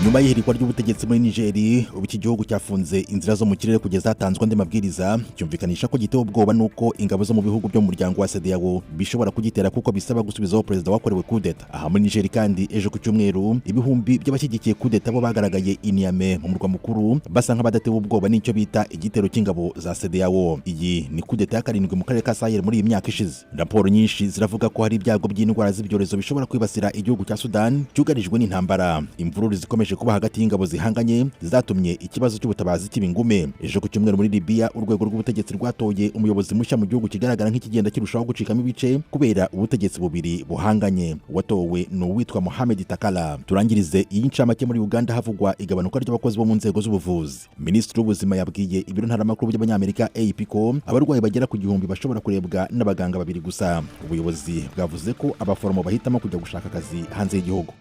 Nyuma y'ihirikwa ry'ubutegetsi muri Nigeri, ubu iki gihugu cyafunze inzira zo mu kirere kugeza hatanzwe andi mabwiriza, cyumvikanisha ko gitewe ubwoba n'uko ingabo zo mu bihugu byo mu muryango wa CEDEAO bishobora kugitera, kuko bisaba gusubizaho perezida wakorewe kudeta. Aha muri Nigeri kandi, ejo ku cyumweru, ibihumbi by'abashyigikiye kudeta bo bagaragaye i Niamey mu murwa mukuru, basa nk'abadatewe ubwoba n'icyo bita igitero cy'ingabo za CEDEAO. Iyi ni kudeta ya karindwi mu karere ka Sahel muri iyi myaka ishize. Raporo nyinshi ziravuga ko hari ibyago by'indwara z'ibyorezo bishobora kwibasira igihugu cya Sudan cyugarijwe n'intambara. Imvururu zikomeje kuba hagati y'ingabo zihanganye zatumye ikibazo cy'ubutabazi kiba ingume. Ejo ku cyumweru muri Libya, urwego rw'ubutegetsi rwatoye umuyobozi mushya mu gihugu kigaragara nk'ikigenda kirushaho gucikamo ibice kubera ubutegetsi bubiri buhanganye. Uwatowe ni uwitwa Mohamed Takala. Turangirize iyi ncamake muri Uganda, havugwa igabanuka ry'abakozi bo mu nzego z'ubuvuzi. Minisitiri w'ubuzima yabwiye ibiro ntaramakuru by'Abanyamerika AP ko abarwayi bagera ku 1000 bashobora kurebwa n'abaganga babiri gusa. Ubuyobozi bwavuze ko abaforomo bahitamo kujya gushaka akazi hanze y'igihugu.